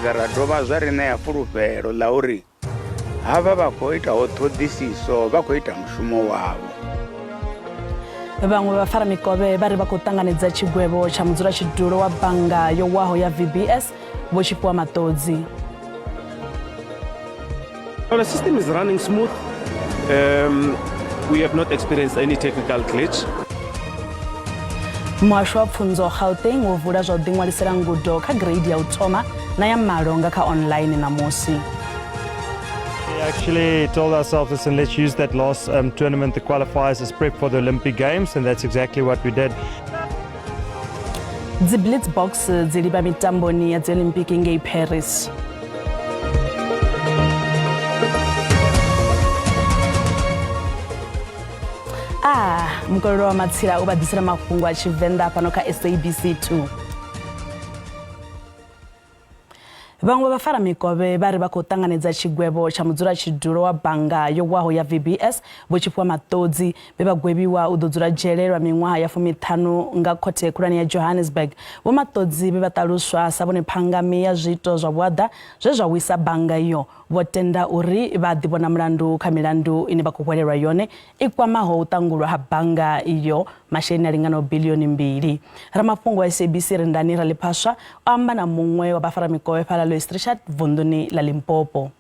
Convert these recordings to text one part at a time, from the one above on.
ṱanganedza ra dovha zwa ri ṋea fulufhelo ḽa uri havha vha khou itaho ṱhoḓisiso vha khou ita mushumo wavho. Vhaṅwe vhafaramikovhe vha ri vha khou ṱanganedza tshigwevho tsha mudzulatshidulo wa bannga yo waho ya VBS Vho Tshifhiwa Maṱodzi. Well, the system is running smooth. We have not experienced any technical glitch. Muhasho wa Pfunzo Gauteng wo vula zwa u ḓiṅwalisela ngudo kha gireidi ya u thoma na ya malo nga kha online ṋamusi. We actually told ourselves, listen, let's use that last tournament, the qualifiers, as prep for the Olympic Games, and that's exactly what we did. Dzi Blitzboks dzi livha mitamboni ya dziolimpiki ngei Paris. Ah, mukololo wa matsila u vha ḓisela mafhungo a Tshivenḓa fhano kha SABC 2. Vhaṅwe vhafaramikovhe vha ri vha khou ṱanganedza tshigwevho tsha mudzulatshidulo wa bannga yo waho ya VBS Vho Tshifhiwa Maṱodzi vhe vha gwevhiwa u ḓo dzula dzhele lwa miṅwaha ya fumiṱhanu nga khothe khulwane ya Johannesburg. Vho Maṱodzi vhe vha ṱaluswa sa vhone phangami ya zwiito zwa vhuaḓa zwe zwa wisa bannga iyo, vho tenda uri vha a ḓivhona mulandu kha milandu ine vha khou hwelelwa yone i kwamaho u ṱangulwa ha bannga iyo masheleni a linganaho biḽioni mbili. Ramafhungo wa SABC Rendani Raliphaswa o amba na muṅwe wa vhafaramikovhe fhaḽa Louis Trichardt vunḓuni ḽa Limpopo.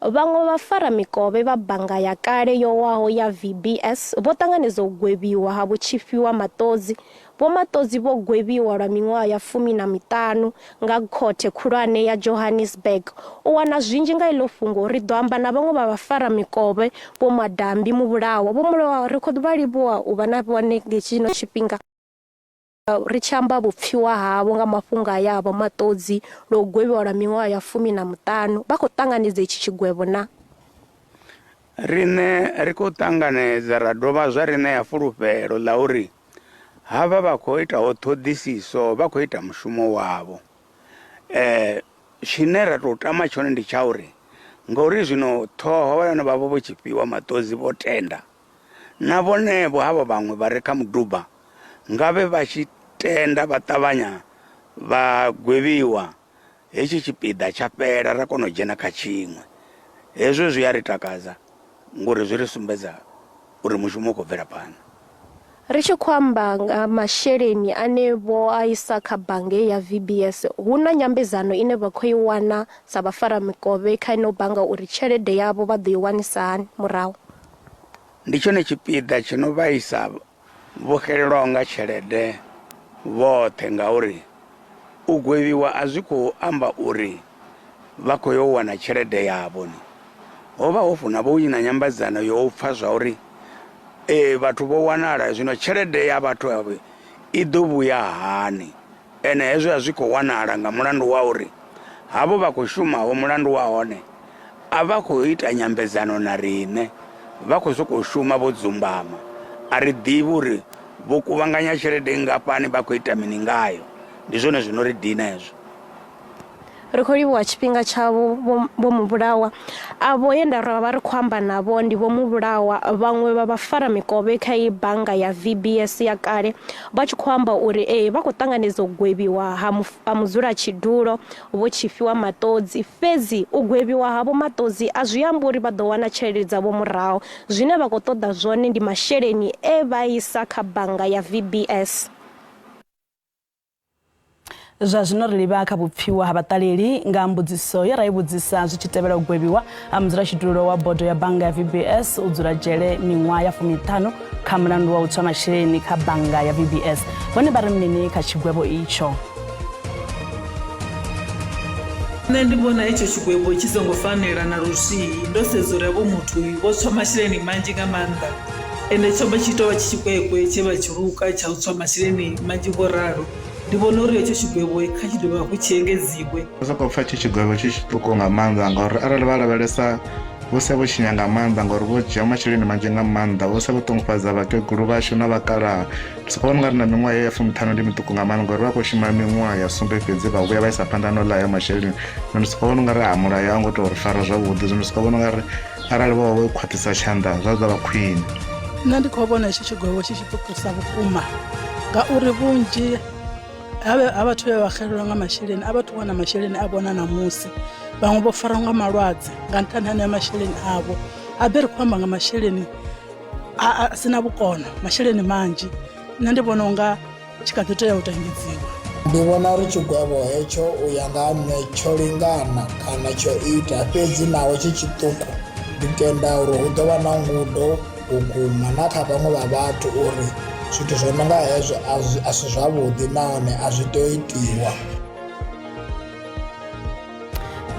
Vhaṅwe vhafaramikovhe vha bannga ya kale yo waho ya VBS vho ṱanganedza u gwevhiwa ha Vho Tshifhiwa Maṱodzi. Vho Maṱodzi vho gwevhiwa lwa miṅwaha ya fumi na miṱanu nga Khothe Khulwane ya Johannesburg. U wana zwinzhi nga iḽo fhungo, ri ḓo amba na vhaṅwe vha vhafaramikovhe Vho Madambi Muvhulawa. Vho Mulawa, ri khou vha livhuwa u vha na vhone nga tshino tshifhinga. Ri tshi amba vhupfiwa havho nga mafhungo aya a Vho Maṱodzi lwa u gwevhiwa lwa miṅwaha ya fumi na muṱanu, vha khou ṱanganedza itshi tshigwevho na? Riṋe ri khou ṱanganedza ra dovha zwa ri ṋea fulufhelo ḽa uri havha vha khou itaho ṱhoḓisiso vha khou ita mushumo wavho. Tshine ra tou tama tshone ndi tsha uri ngauri zwino ṱhoho vhana vhavho Vho Tshifhiwa Maṱodzi vho tenda, Na vhone-vho havha vhaṅwe vha re kha muduba, ngavhe vha tshi tenda vha ṱavhanya vha gwevhiwa, hetshi tshipiḓa tsha fhela ra kona u dzhena kha tshiṅwe. Hezwo zwi a ri takadza ngori zwi ri sumbedza uri mushumo u khou bvela phanḓa. Ri tshi khou amba nga masheleni ane vho a isa kha bannga heyi ya VBS, hu na nyambedzano ine vha khou i wana sa vhafaramikovhe kha ino bannga uri tshelede yavho vha ḓo i wanisa hani murahu? Ndi tshone tshipiḓa tshi no vhaisa vho xelelwaho nga tshelede vhoṱhe ngauri u gwevhiwa a zwi khou amba uri vha khou yo wana tshelede yavho. Ho vha ho funa vho na nyambedzano yo u pfa zwa uri ee vhathu vho wanala zwino tshelede ya vhathu avho i ḓo vhuya hani. Ene hezwi a zwi khou wanala nga mulandu wa uri havho vha khou shumaho mulandu wa hone a vha khou ita nyambedzano na riṋe, vha khou sokou shuma vho dzumbama. A ri ḓivhi uri vho kuvhanganya tshelede nngafhani vha khou ita mini ngayo. Ndi zwone zwi no ri dina hezwo. Ri khou livhuwa tshifhinga tshavho Vho Muvhulawa. Avho he nda ra vha ri khou amba navho ndi Vho Muvhulawa, vhaṅwe vha vhafaramikovhe kha iyi bannga ya VBS ya kale vha tshi khou amba uri ee vha khou ṱanganedza u gwevhiwa ha ha mudzulatshidulo Vho Tshifhiwa Maṱodzi. Fhedzi u gwevhiwa ha Vho Maṱodzi a zwi ambi uri vha ḓo wana tshelede dzavho murahu. Zwine vha khou ṱoḓa zwone ndi masheleni e vha isa kha bannga ya VBS. Zwa zwino ri livha kha vhupfiwa ha vhaṱaleli nga mbudziso ye ra i vhudzisa zwi tshi tevhela u gwevhiwa ha mudzulatshidulo wa bodo ya bannga ya VBS u dzula dzhele miṅwaha ya fumiṱhanu kha mulandu wa u tswa masheleni kha bannga ya VBS. Vhone vha ri mini kha tshigwevho itsho? Nṋe ndi vhona hetsho tshigwevho tshi songo fanela na luthihi ndo sedza uri havho muthu vho tswa masheleni manzhi nga maanḓa ende tsho vha tshi tou vha tshi tshikwekwe tshe vha tshi luka tsha u tswa masheleni manzhi ngo ralo. Ndi vhona uri hetsho tshigwevho kha tshi dovhe hafhu tshi engedziwe. Ndo sokou pfha tshi tshigwevho tshi tshiṱuku nga maanḓa ngauri arali vha lavhelesa vho sia vho tshinya nga maanḓa ngauri vho dzhia masheleni manzhi nga maanḓa vho sia vho ṱungufhadza vhakegulu vhashu na vhakalaha ndi sokou vhona ungari na miṅwaha ya fumiṱhanu ndi miṱuku nga maanḓa ngauri vha khou shuma miṅwaha ya sumbe fhedzi vha vhuya vha isa phanḓa no ḽa hayo masheleni zwino ndi sokou vhona ungari ha mulayo a ngo tou ri fara zwavhuḓi zwino ndi sokou vhona ungari arali vho vha vho khwaṱhisa tshanḓa zwa ḓo vha khwine. Nṋe ndi khou vhona hetshi tshigwevho tshi tshiṱukusa vhukuma ngauri vhunzhi Ha vhathu vhe vha xelelwa nga masheleni a vha thu wana masheleni a vhona ṋamusi. Vhaṅwe vho farwa nga malwadze nga nṱhani ha anea masheleni avho. Habe ri khou amba nga masheleni a si na vhukono, masheleni manzhi. Nṋe ndi vhona unga tshi kha ḓi tea u to engedziwa. Ndi vhona uri tshigwevho hetsho u ya nga ha nṋe tsho lingana kana tsho ita fhedzi naho tshi tshiṱuku ndi tenda uri hu ḓo vha na ngudo vhukuma na kha vhaṅwe vha vhathu uri zwithu zwo no nga hezwo a si zwavhuḓi nahone a zwi tei u itiwa.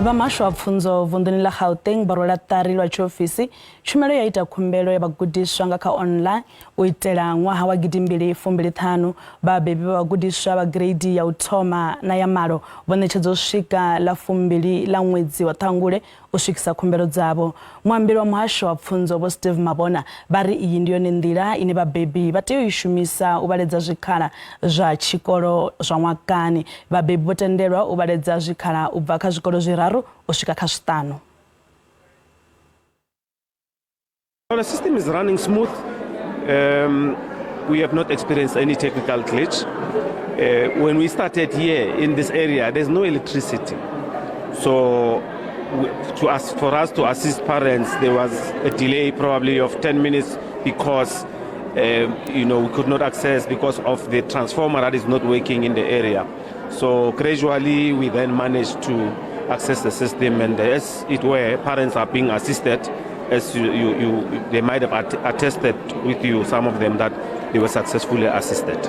Vha muhasho wa pfunzo vunḓuni ḽa Gauteng vho rwela ṱari lwa tshiofisi tshumelo ya ita khumbelo ya vhagudiswa nga kha online U itela ṅwaha wa gidimbili fumbili ṱhanu, vhabebi vha vhagudiswa vha gireidi ya u thoma na ya malo vho ṋetshedzwa u swika ḽa fumbili ḽa ṅwedzi wa Ṱhangule u swikisa khumbelo dzavho. Muambeli wa muhasho wa pfunzo Vho Steve Mabona vha ri iyi ndi yone nḓila ine vhabebi vha tea u i shumisa u vhaledza zwikhala zwa tshikolo zwa ṅwakani. Vhabebi vho tendelwa u vhaledza zwikhala u bva kha zwikolo zwiraru u swika kha zwiṱanu. Well, the system is running smooth. Um, we have not experienced any technical glitch. Uh, when we started here in this area, there's no electricity. So to us, for us to assist parents, there was a delay probably of 10 minutes because um, you know we could not access because of the transformer that is not working in the area. So gradually we then managed to access the system and as it were, parents are being assisted as you, you, you, they might have attested with you, some of them, that they were successfully assisted.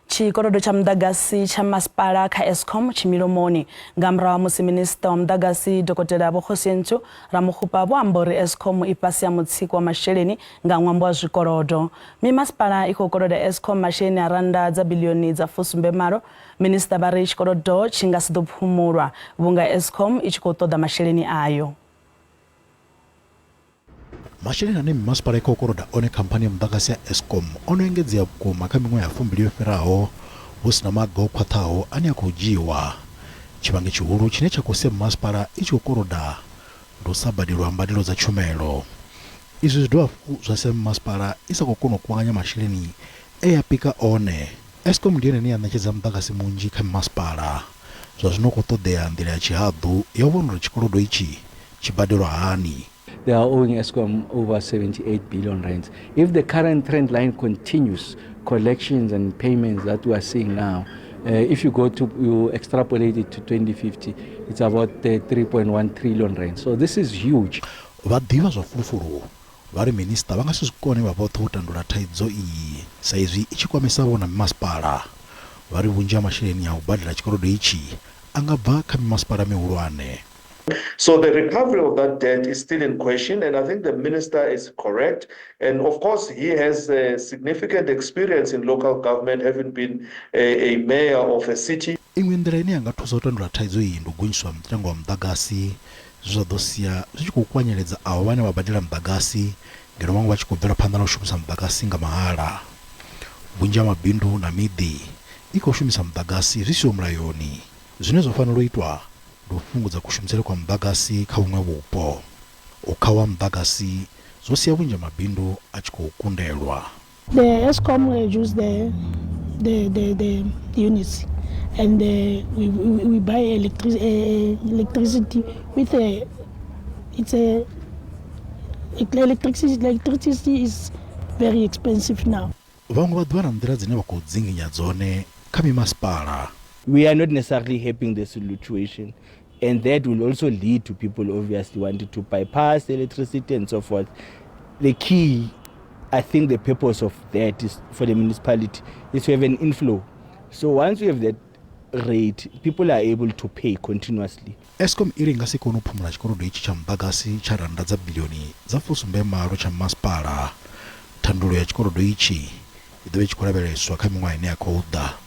Tshikolodo tsha muḓagasi tsha masipala kha Eskom tshi milomoni nga murahu ha musi minisiṱa wa muḓagasi Dokotela Vho Kgosientsho Ramokgopa vho amba uri Eskom i fhasi ha mutsiko wa masheleni nga ṅwambo wa zwikolodo. Mimasipala i khou koloda Eskom masheleni a rannda dza biḽioni dza fusumbe malo Minisiṱa vha ri tshikolodo tshi nga si ḓo phumulwa vhunga Eskom i tshi khou ṱoḓa masheleni ayo. Masheleni ane mimasipala i khou koloda one khamphani ya muḓagasi ya Eskom o no engedzea vhukuma kha miṅwaha ya fumbili yo fhiraho hu si na maga o khwaṱhaho ane a khou dzhiiwa. Tshivhangi tshihulu tshine tsha khou sia mimasipala i tshi khou koloda ndi u sa badelwa ha mbadelo dza tshumelo. Izwi zwi dovha hafhu zwa sia mimasipala i sa khou kona u kuvhanganya masheleni e ya pika one. Eskom ndi yone ine ya ṋetshedza muḓagasi munzhi kha mimasipala. Zwa zwino hu khou ṱoḓea nḓila ya tshihaḓu ya u vhona uri tshikolodo itshi tshi badelwa hani. They are owing Eskom over 78 billion rands. If the current trend line continues, collections and payments that we are seeing now, uh, if you go to, you extrapolate it to 2050, it's about uh, 3.1 trillion rand. So this is huge. Vha ḓivha zwa fulufulu Vha ri minisiṱa vha nga si zwi kone vha vhoṱhe u tandulula thaidzo iyi sa izwi i tshi kwamesa vho na mimasipala. Vha ri vhunzhi ha masheleni a u badela tshikolodo itshi a nga bva kha mimasipala mihulwane. So the recovery of that debt is still in question and I think the minister is correct and of course he has a significant experience in local government having been a, a mayor of a city. Iṅwe nḓila ine ya nga thusa u tandulula thaidzo iyi ndi u gonyiswa mutengo wa muḓagasi zwe zwa ḓo sia zwi tshi khou kwanyeledza avho vhane vha badela muḓagasi ngeno vhaṅwe vha tshi khou bvela phanḓa na u shumisa muḓagasi nga mahala. Vhunzhi ha mabindu na miḓi i khou shumisa muḓagasi zwi siho mulayoni. Zwine zwa fanela u itwa ndi u fhungudza kushumisele kwa muḓagasi kha vhuṅwe vhupo. U khauwa ha muḓagasi zwo sia vhunzhi ha mabindu a tshi khou kundelwa. The Eskom reduce the, the, the, the units and uh, we, we, we buy electric, uh, electricity with a, it's a, electricity, electricity is very expensive now. Vhaṅwe vha ḓivha na nḓila dzine vha khou dzinginya dzone kha mimasipala. We are not necessarily helping the situation and that will also lead to people obviously wanting to bypass electricity and so forth. The key, I think the purpose of that is for the municipality is to have an inflow. So once we have that rate, people are able to pay continuously. Eskom i ri i nga si kone u phumula tshikolodo itshi tsha muḓagasi tsha rannda dza biḽioni dza fusumbe malo tsha masipala. Thandululo ya tshikolodo itshi i ḓo vha i tshi khou lavheleswa kha miṅwaha ine ya khou ḓa.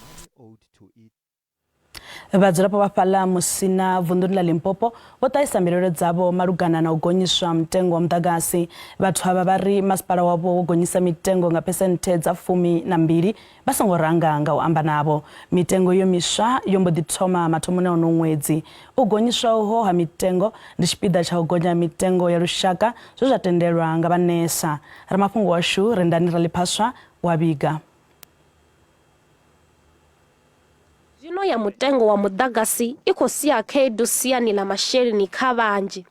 Vhadzulapo vha fhaḽa Musina vunḓuni ḽa Limpopo vho ṱahisa mbilaelo dzavho malugana na u gonyiswa mutengo wa muḓagasi. Vhathu avha vha ri masipala wavho wo gonyisa mitengo nga phesenthe dza 12 vha songo ranga nga u amba navho. Mitengo iyo miswa yo mbo ḓi thoma mathomoni a uno ṅwedzi. U gonyiswa uho ha mitengo ndi tshipiḓa tsha u gonya mitengo ya lushaka zwe zwa tendelwa nga vha NERSA. Ramafhungo washu Rendani Raliphaswa u a vhiga. ya mutengo wa muḓagasi i khou sia khaedu siani ḽa masheleni kha vhanzhi.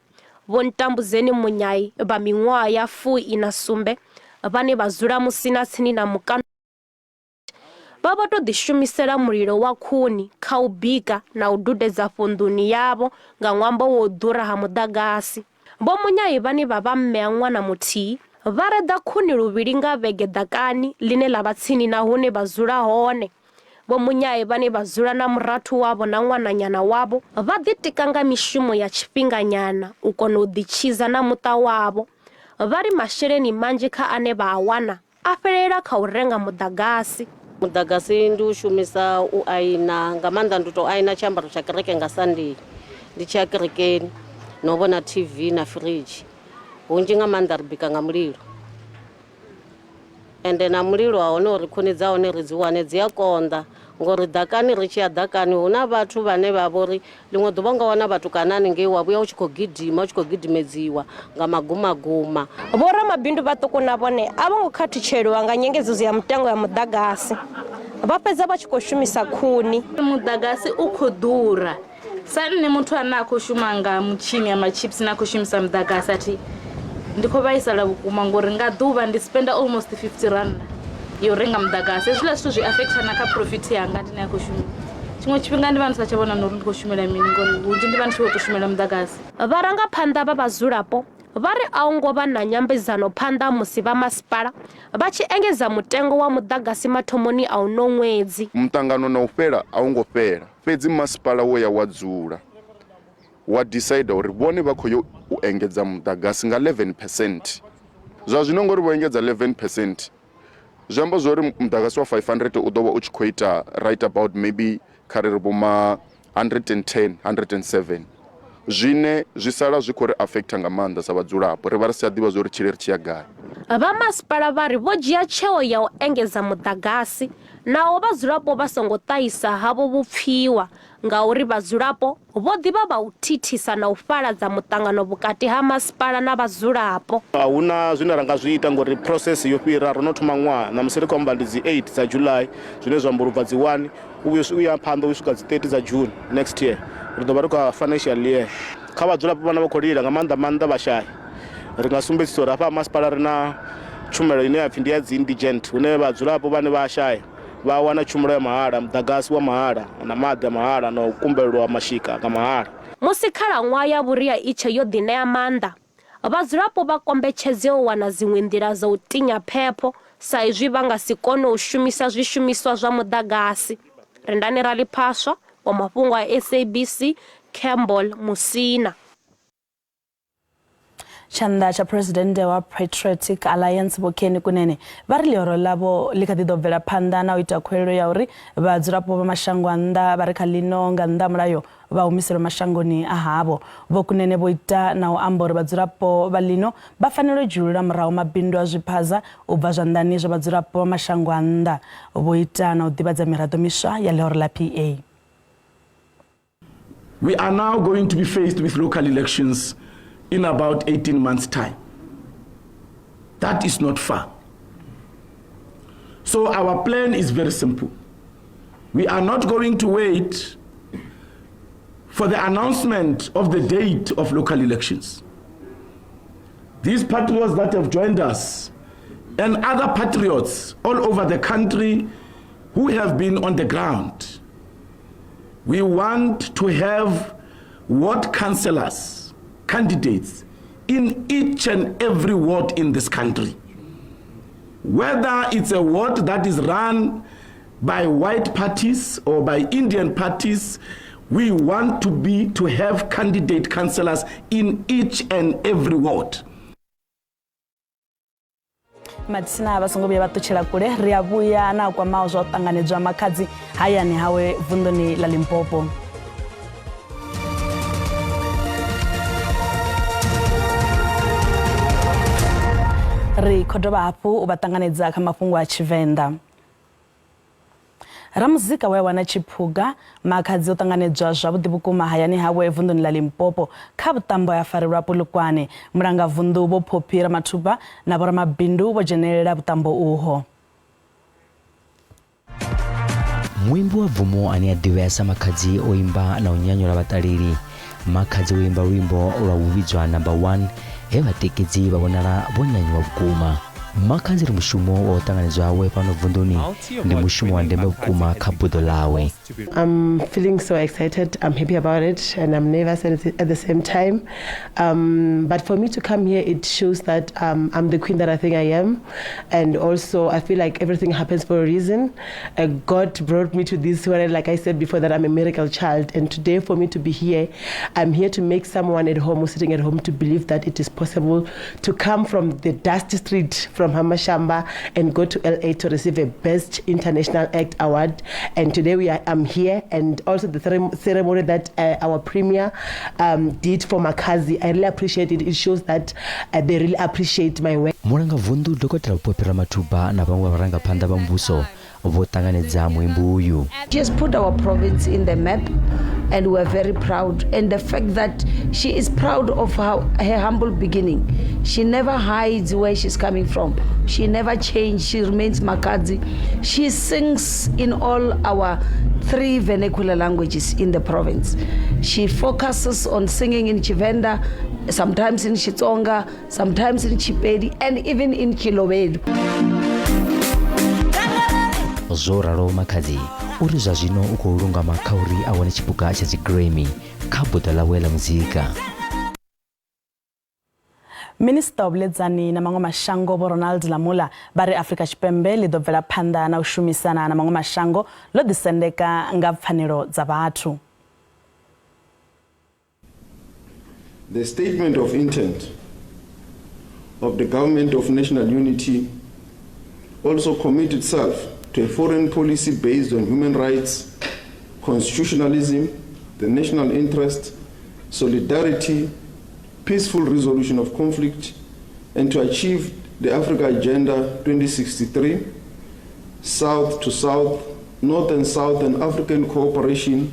Vho Ntambudzeni Munyai vha miṅwaha ya 17 vhane vha dzula Musina tsini na mukano vha vho tou ḓishumisela mulilo wa khuni kha u bika na u dudedza fhunḓuni yavho nga ṅwambo wa u ḓura ha muḓagasi. Vho Munyai vhane vha vha mme a ṅwana muthihi vha reḓa khuni luvhili nga vhege ḓakani ḽine ḽa vha tsini na hune vha dzula hone. Vho Munyai vhane vha dzula na murathu wavho na ṅwananyana wavho vha ḓitika nga mishumo ya tshifhinganyana u kona u ḓitshidza na muṱa wavho. Vha ri masheleni manzhi kha ane vha a wana a fhelela kha u renga muḓagasi. Muḓagasi ndi u shumisa u aina nga maanḓa, ndi tou aina tshiambaro tsha kereke nga Sunday ndi tshi ya kerekeni na u vhona TV na firidzhi. Hunzhi nga maanḓa ri bika nga mulilo ende na mulilo wa hone uri khuni dza hone ri dzi wane dzi a konḓa ngori ḓakani ri tshi ya ḓakani hu na vhathu vhane vha vho ri ḽiṅwe ḓuvha u nga wana vhatukana haningei wa vhuya u tshi khou gidima u tshi khou gidimedziwa nga magumaguma. Vhoramabindu vhaṱuku na vhone a vho ngo khathutsheliwa nga nyengedzedzo ya mutengo ya muḓagasi, vha fhedza vha tshi khou shumisa khuni. Muḓagasi u khou ḓura. Sa nṋe muthu ane a khou shuma nga mutshini ya machips na khou shumisa muḓagasi athi ndi khou vhaisala vhukuma ngori nga ḓuvha ndi spenda almost 50 rand yo renga muḓagasi. Hezwiḽa zwithu zwi affecta na kha profit yanga ndine ya khou shuma. Tshiṅwe tshifhinga ndi vha ndi sa tsha vhona na uri ndi khou shumela mini ngori hunzhi ndi vha ndi tshi vho tou shumela muḓagasi. Vharangaphanḓa vha vhadzulapo vha ri a hu ngo vha na nyambedzano phanḓa musi vha masipala vha tshi engedza mutengo wa muḓagasi mathomoni a uno ṅwedzi. Muṱangano na u fhela a u ngo fhela, fhedzi masipala wo ya wa dzula wa decider uri vhone vha khou yo u engedza muḓagasi nga 11 percent. Zwa zwino ngori vho engedza 11 percent zwi amba zwori muḓagasi wa 500 u ḓo vha u tshi khou ita right about maybe kha ri ri vho ma 110 107 zwine zwi sala zwi khou ri affecta nga maanḓa sa vhadzulapo ri vha ri si tsha ḓivha zwa uri tshile ri tshi ya gai. Vha masipala vha ri vho dzhia tsheo ya u engedza muḓagasi naho vhadzulapo vha songo ṱahisa havho vhupfiwa ngauri vhadzulapo vho ḓi vha vha u thithisa na u fhaladza muṱangano vhukati ha masipala na vhadzulapo. A hu na zwine ra nga zwi ita ngori process yo fhira, ro no thoma ṅwaha ṋamusi ri khou amba ndi dzi 8 dza July zwine zwa amba uri u bva dzi 1 u vhuya u ya phanḓa u swika dzi 30 dza June next year ri ḓo vha ri kha financial year. Kha vhadzulapo vhane vha khou lila nga maanḓa maanḓa vhashai ri nga sumbedzisa uri hafha ha masipala ri na tshumelo ine ya pfhi ndi ya dzi indigent hune vhadzulapo vhane vha shaya vha wana tshumelo ya mahala, muḓagasi wa mahala na maḓi a mahala na u kumbelelwa mashika nga mahala. Musi khalaṅwaha ya vhuria i tshe yo ḓiṋea maanḓa, vhadzulapo vha kombetshedzea u wana dziṅwe nḓila dza u tinya phepho sa izwi vha nga si kone u shumisa zwishumiswa zwa muḓagasi. Rendani Raliphaswa wa mafhungo a SABC, Campbell, Musina. Tshanḓa tsha Phresidennde wa Patriotic Alliance Vho Kenny Kunene vha ri ḽihoro ḽavho ḽi kha ḓi ḓo bvela phanḓa na u ita khuwelelo ya uri vhadzulapo vha mashango a nnḓa vha re kha ḽino nga nnḓa ha mulayo vha humiselwe mashangoni a havho. Vho Kunene vho ita na u amba uri vhadzulapo vha ḽino vha fanela u dzhiulula murahu mabindu a zwiphaza u bva zwanḓani zwa vhadzulapo vha mashango a nnḓa. Vho ita na u ḓivhadza miraḓo miswa ya ḽihoro ḽa PA. We are now going to be faced with local elections in about 18 months' time. That is not far. So our plan is very simple. We are not going to wait for the announcement of the date of local elections. These patriots that have joined us and other patriots all over the country who have been on the ground, we want to have ward councillors, candidates in each and every ward in this country. Whether it's a ward that is run by white parties or by Indian parties, we want to be to have candidate councillors in each and every ward. Matsina vha songo vhuya vha ṱutshela kule ri a vhuya na kwamaho zwa u ṱanganedzwa makhadzi hayani hawe vunḓuni ḽa Limpopo. Ri khou dovha hafhu u vha ṱanganedza kha mafhungo a Tshivenḓa. Ramuzika we a wana tshiphuga, Makhadzi o ṱanganedzwa zwavhuḓi vhukuma hayani hawe vunḓuni ḽa Limpopo kha vhuṱambo he a farelwa Polokwane. Mulangavunḓu Vho Phophi Ramathuba na vhoramabindu vho dzhenelela vhuṱambo uho. Muimbi wa bvumo ane a ḓivhea sa Makhadzi o imba na u nyanyula vhaṱaleli. Makhadzi o imba luimbo lwa u vhidzwa Number One he vhatikedzi vha vhonala vho nyanyuwa vhukuma. Makhadzi ri mushumo wa u ṱanganedzwa hawe fhano vunḓuni ndi mushumo wa ndeme vhukuma kha buḓo ḽawe. I'm feeling so excited. I'm happy about it and I'm nervous at the same time. But for me to come here, it shows that I'm the queen that I think I am. And also I feel like everything happens for a reason. God brought me to this world, like I said before, that I'm a miracle child. And today for me to be here, I'm here to make someone at home who's sitting at home to believe that it is possible to come from the dusty street from Hamashamba and go to LA to receive a Best International Act Award. And today I'm here, and also the ceremony that our premier did for Makhadzi, I really appreciate it. It shows that they really appreciate my work. Mulanga vundu Dokotela Phophi Ramathuba na vhaṅwe vharangaphanḓa vha muvhuso vho ṱanganedza muimbi uyu. She has put our province in the map, and we are very proud. And the fact that she is proud of her humble beginning. She never hides where she's coming from. She never changed. She remains Makhadzi. She sings in all our 3 vernacular languages in the province. She focuses on singing in Tshivenda, sometimes in Xitsonga, sometimes in Tshipedi, and even in Khelobedu. Zwo ralo Makhadzi uri zwa zwino u khou lungama kha uri a wane tshipuka tsha dzi Grammy kha buḓo ḽawe ḽa muzika. Minisiṱa wa vhuledzani na maṅwe mashango Vho Ronald Lamola vha ri Afrika Tshipembe ḽi ḓo bvela phanḓa na u shumisana na maṅwe mashango ḽo ḓisendeka nga pfanelo dza vhathu. The statement of intent of the Government of National Unity also commit itself to a foreign policy based on human rights, constitutionalism, the national interest, solidarity, peaceful resolution of conflict, and to achieve the Africa Agenda 2063, South to South, North and South and African cooperation,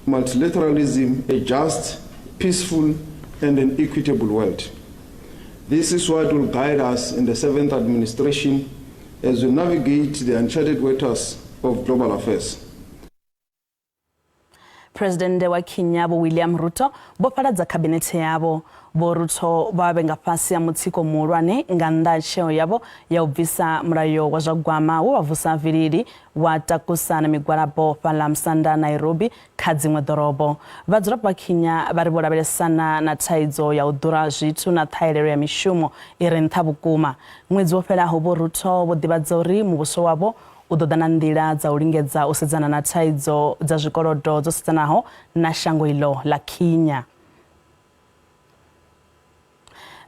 multilateralism, a just, peaceful, and an equitable world. This is what will guide us in the 7th administration as we navigate the uncharted waters of global affairs. President wa Kenya Vho William Ruto vho fhaladza khabinethe yavho. Vho Ruto vha vhe nga fhasi ha mutsiko muhulwane nga nnḓa tsheo yavho ya u bvisa mulayo wa zwa gwama wo vha vusa vilili wa takusa na migwalabo fhaḽa Musanda Nairobi kha dziṅwe ḓorobo. Vhadzulapo vha Kenya vha ri vho lavhelesana na thaidzo ya u ḓura zwithu na ṱhahelelo ya mishumo i re nṱha vhukuma. Ṅwedzi wo fhelaho Vho Ruto vho ḓivhadza uri muvhuso wavho u ḓo ḓa na nḓila dza u lingedza u sedzana na thaidzo dza zwikolodo dzo sedzanaho na shango iḽo ḽa Kenya.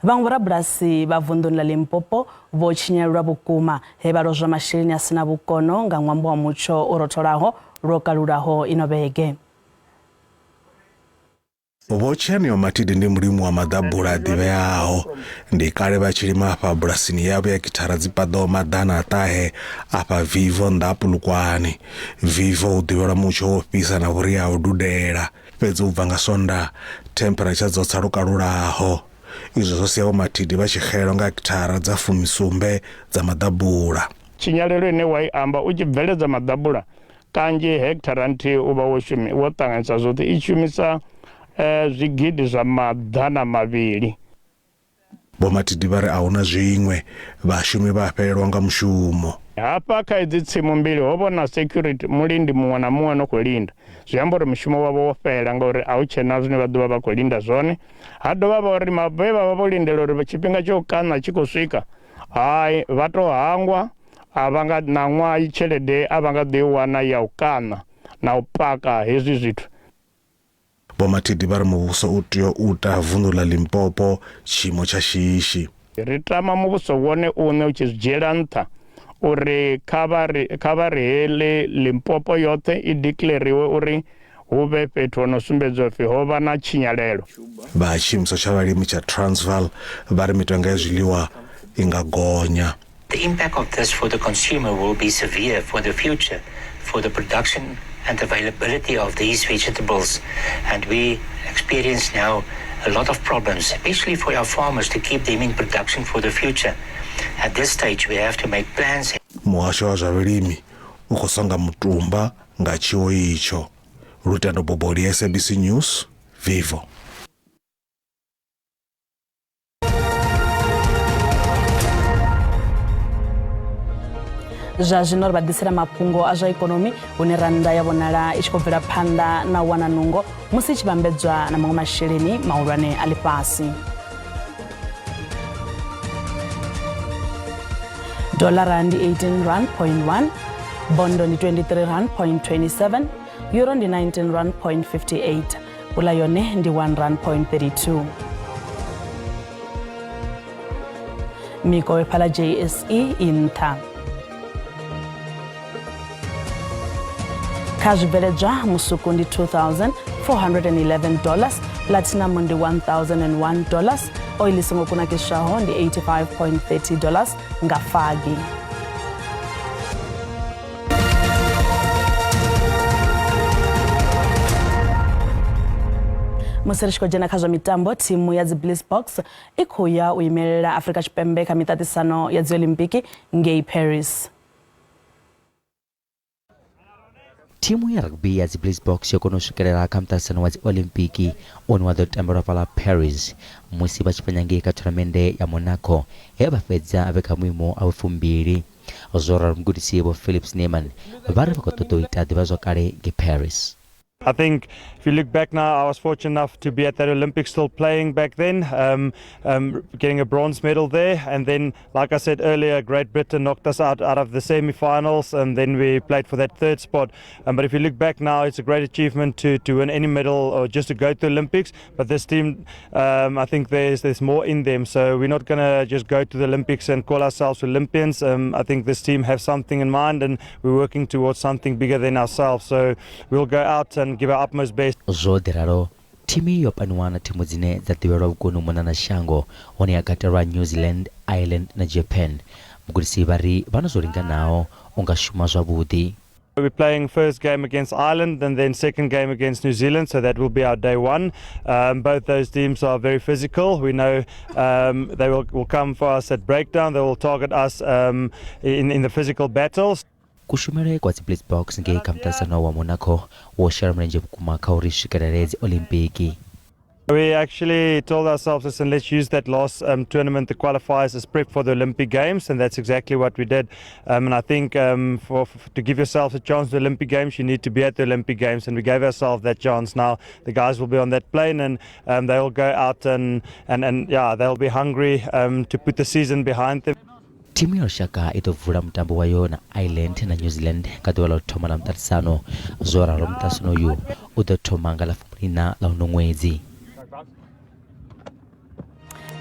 Vhaṅwe vhorabulasi vha vunḓuni ḽa Limpopo vho tshinyalelwa vhukuma he vha lozwa masheleni a sina vhukono nga ṅwambo wa mutsho u rotholaho lwo kalulaho ino vhege. Vho Tshianeo Mathidi ndi mulimi wa maḓabula a ḓivheaho. Ndi kale vha tshi lima afha bulasini yavho ya kithara dzi paḓaho 500 afha Vivo nnḓa ha Polokwane. Vivo hu ḓivhelwa mutsho wo fhisa na vhuria ha u dudela. Fhedzi u bva nga Sondaha, thempheretsha dzo tsa lwo kalulaho. Izwo zwo sia Vho Mathidi vha tshi xelelwa nga kithara dza 17 dza maḓabula. Tshinyalelo ine wa i amba u tshi bveledza maḓabula kanzhi hekithara nthihi u vha wo shumi wo ṱanganyisa zwoṱhe i shumisa zwigidi zwa 200. Vho Mathidi vha ri a huna zwiṅwe, vhashumi vha a fhelelwa nga mushumo. Hafha kha idzi tsimu mbili ho vha na security mulindi muṅwe na muṅwe no khou linda, zwi amba uri mushumo wavho wo fhela ngauri a hu tshena zwine vha ḓo vha vha khou linda zwone. Ha dovha vha uri vhe vha vha vho lindela uri tshifhinga tsha u kaṋa tshi khou swika, hai vha to hangwa a vha nga ṋaṅwaha tshelede a vha nga ḓo i wana ya u kaṋa na u paka hezwi zwithu. Vho Mathidi vha ri muvhuso u tea u ta vunḓu ḽa Limpopo tshiimo tsha shishi. Ri tama muvhuso wone uṋe u tshi zwi dzhiela nṱha uri kha vha ri kha vha ri heḽi Limpopo yoṱhe i declariwe uri hu vhe fhethu ho no sumbedza upfi ho vha na tshinyalelo. Vha tshiimiswa tsha vhalimi tsha Transvaal vha ri mitengo ya zwiḽiwa i nga gonya. The impact of this for the consumer will be severe for the future, for the production and availability of these vegetables. And we experience now a lot of problems, especially for our farmers to keep them in production for the future. At this stage, we have to make plans. Muhasho wa zwa vhulimi u khou songa mutumba nga tshiwo itsho. Lutendo Boboli, SABC News, Vivo. Zwa zwino ri vha ḓisela mafhungo a zwa ikonomi, hune rannda ya vhonala i tshi khou bvela phanḓa na u wana nungo musi i tshi vhambedzwa na maṅwe masheleni mahulwane a ḽifhasi. Dollara ndi 18 rand point 1, bondo ndi 23 rand point 27, euro ndi 19 rand point 58, pula yone ndi 1 rand point 32. Mikovhe fhaḽa JSE i nṱha. Kha zwibveledzwa musuku ndi $2,411, platinum ndi $1,001, oil i songo kunakiswaho ndi $85.30 nga fagi. Musi ri tshi khou dzhena kha zwa mitambo, thimu ya dzi Blitzboks i khou ya u imelela Afrika Tshipembe kha miṱaṱisano ya dzi Olimpiki ngei Paris. Thimu ya rugby ya dzi Blitzboks yo kona u swikelela kha muṱaṱisano wa dzi Olimpiki une wa ḓo tambelwa fhaḽa Paris musi vha tshi fhenya ngei kha thonamennde ya Monaco he vha fhedza vhe kha muimo wa vhufumbili. Zwo ralo mugudisi Vho Philip Snyman vha ri vha khou ṱoḓa u ita ḓivhazwakale ngei Paris. I think if you look back now, I was fortunate enough to be at that Olympics still playing back then, getting a bronze medal there. And then, like I said earlier, Great Britain knocked us out of the semi-finals, and then we played for that third spot. But if you look back now, it's a great achievement to win any medal or just to go to the Olympics. But this team, I think there's more in them. So we're not going to just go to the Olympics and call ourselves Olympians. I think this team has something in mind, and we're working towards something bigger than ourselves. So we'll go out and give our utmost best. Zwo ḓi ralo, thimu yo paniwa na thimu dzine dza ḓivhelwa vhukoni u mona na shango, hone ya katelwa New Zealand, Ireland na Japan. Mugudisi vha ri vha na zwo linganaho u nga shuma zwavhuḓi. We're playing first game against Ireland and then second game against New Zealand, so that will be our day one. Both those teams are very physical. We know they will come for us at breakdown. They will target us in the physical battles. Kushumele kwa dzi Blitzboks ngei kha muṱaṱisano wa Monaco wo shela mulenzhe vhukuma kha uri swikelele dzi Olimpiki. We actually told ourselves, listen, let's use that last tournament, the qualifiers, as prep for the Olympic Games, and that's exactly what we did. And I think to give yourself a chance at the Olympic Games, you need to be at the Olympic Games, and we gave ourselves that chance. Now the guys will be on that plane, and they'll go out and yeah, they'll be hungry to put the season behind them. Thimu ya lushaka i ḓo vula mutambo wayo na Ireland na New Zealand nga ḓuvha ḽa u thoma ḽa muṱaṱisano. Zwo ralo muṱaṱisano uyu u ḓo thoma nga ḽa 14 ḽa uno ṅwedzi.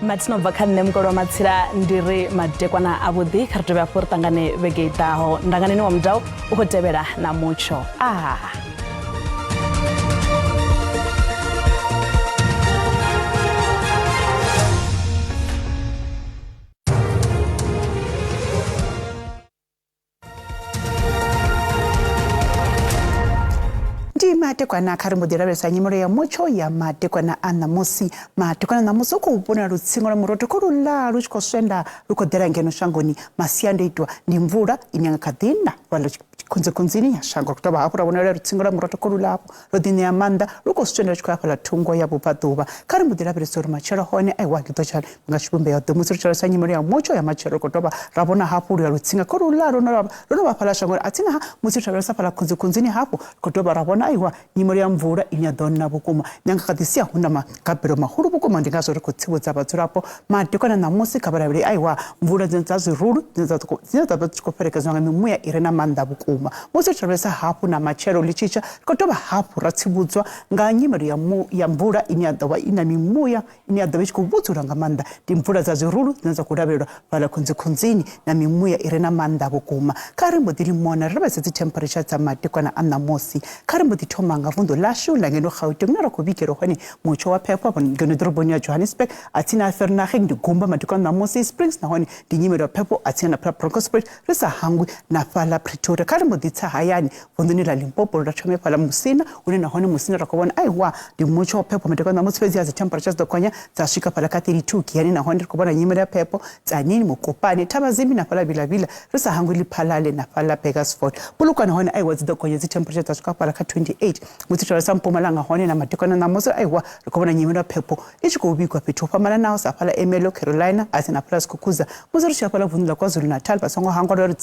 Mathina ubva kha nṋe Mukolo wa Matsila ndi ri madekwana avhuḓi, kha ri dovhe hafhu ri ṱangane vhege i ḓaho. Ndanganeni wa Mudau u khou tevhela na mutsho. Madekwana kha ri mbo ḓi lavhelesa nyimelo ya mutsho ya madekwana a ṋamusi. Madekwana ṋamusi u khou vhona lutsingo lwa murotho kho luḽa lu tshi khou swenda lu khou ḓela ngeno shangoni. Masiandoitwa ndi mvula ine ya nga kha ḓi na lwa khunzikhunzini ya shango. Ri dovha hafhu ra vhona lutsingo lwa murotho kho luḽa hafhu lwo ḓi ṋea maanḓa lu khou swenda lu tshi khou ya fhaḽa thungo ya vhubvaḓuvha. Kha ri mbo ḓi lavhelesa uri matshelo hone aiwa ḽi ḓo tsha nga tshivhumbeo ḓe. Musi ri tshi lavhelesa nyimelo ya mutsho ya matshelo ri khou dovha ra vhona hafhu luya lutsinga kho luḽa lwo no vha fhaḽa shangoni. A tsina ha musi ri tshi lavhelesa fhaḽa khunzikhunzini hafhu ri khou dovha ra vhona aiwa nyimelo ya mvula ine ya ḓo na vhukuma nyanga kha ḓi sia hu na magabelo mahulu vhukuma. Ndi ngazwo ri khou tsivhudza vhadzulapo madekwana ṋamusi kha vhalavheleli aiwa mvula dzine dza zwirulu dzine dza vha dzi khou fhelekedzwa nga mimuya i re na maanḓa vhukuma. Musi ri tshi lavhelesa hafhu na matshelo ḽi tshi tsha ri khou dovha hafhu ra tsivhudzwa nga nyimelo ya mvula ine ya ḓo vha i na mimuya ine ya ḓo vha i tshi khou vhudzula nga maanḓa. Ndi mvula dza zwirulu dzine dza khou lavhelelwa fhaḽa khunzikhunzini na mimuya i re na maanḓa vhukuma. Kha ri mbo ḓi limona ri lavhelese dzi temperature dza madekwana a ṋamusi. Kha ri mbo ḓi thoma nga vunḓu ḽashu ḽa ngeno Gauteng hune ra khou vhigelwa hone mutsho wa phepho hafha ngeno ḓoroboni ya Johannesburg a tsini ha Vereeniging ndi gumba madekwana ṋamusi. Springs nahone ndi nyimelo ya phepho a tsini na Bronkhorstspruit, ri sa hangwi na fhaḽa Pretoria. Kha ri ri mbo ḓi tsa hayani vunḓuni ḽa Limpopo ra thome fhaḽa Musina, hune nahone Musina ra khou vhona aiwa ndi mutsho wa phepho madekwana ṋamusi, fhedzi dzi temperature dzi ḓo gonya dza swika fhaḽa kha 32. Giyani nahone ri khou vhona nyimele ya phepho, Tzaneen, Mokopane, Thabazimbi na fhaḽa Vilavila, ri sa hangwi Lephalale na fhaḽa Burgersfort. Polokwane hone aiwa dzi ḓo gonya dzi temperature dza swika fhaḽa kha 28. Musi ri Mpumalanga hone na madekwana ṋamusi aiwa ri khou vhona nyimele ya phepho i tshi khou vhigwa fhethu ho fhambananaho sa fhaḽa Ermelo, Carolina, asi na fhaḽa Skukuza. Musi ri tshi ya fhaḽa vunḓu ḽa KwaZulu-Natal, vha songo hangwa uri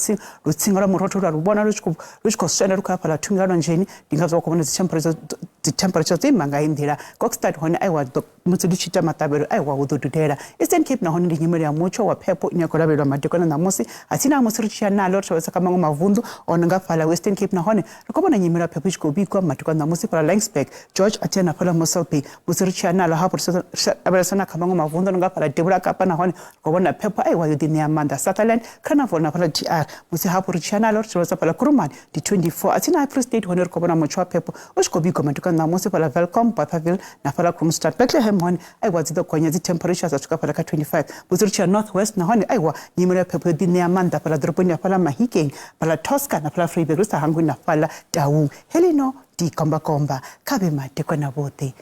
lutsinga lwa murotho lwa lu vhona lu tshi khou swenda lu khou ya fhaḽa thungo lwanzheni, ndi ngazwo vha khou vhona dzi temperature dzo ima nga heyi nḓila. Kokstad hone aiwa musi ndi tshi ita maṱavhelo aiwa hu ḓo dudela. Eastern Cape nahone ndi nyimele ya mutsho wa phepho ine ya khou lavhelelwa madekwana ṋamusi. Atsina musi ri tshi ya nalo ri tshi kha maṅwe mavunḓu o no nga fhaḽa Western Cape, nahone ri khou vhona nyimele ya phepho i tshi khou vhigwa madekwana ṋamusi fhaḽa Laingsburg, George athia na fhaḽa Mossel Bay. Musi ri tshi ya nalo hafhu ri lavhelesa na kha maṅwe mavunḓu o no nga fhaḽa Devhula Kapa, nahone ri khou vhona phepho aiwa yo ḓi ṋea maanḓa Sutherland, Carnarvon na fhaḽa DR. Musi hafhu ri tshi ya nalo ri tshi lavhelesa fhaḽa Kuruman ndi 24. Atsina Free State hone ri khou vhona mutsho wa phepho u tshi khou vhigwa madekwana ṋamusi fhaḽa Welkom, Bothaville na fhaḽa Kroonstad. Bethlehem hone aiwa dzi ḓo gonya dzi temperature dza swika fhaḽa kha 25. Musi ri tshi ya North West nahone aiwa nyimele ya phepho yo ḓi ṋea maanḓa fhaḽa ḓoroboni ya fhaḽa Mahikeng, fhaḽa Tosca na fhaḽa Vryburg, ri sa hangwi na fhaḽa Taung. Helino ndi kombakomba kha vhe madekwana vhoṱhe.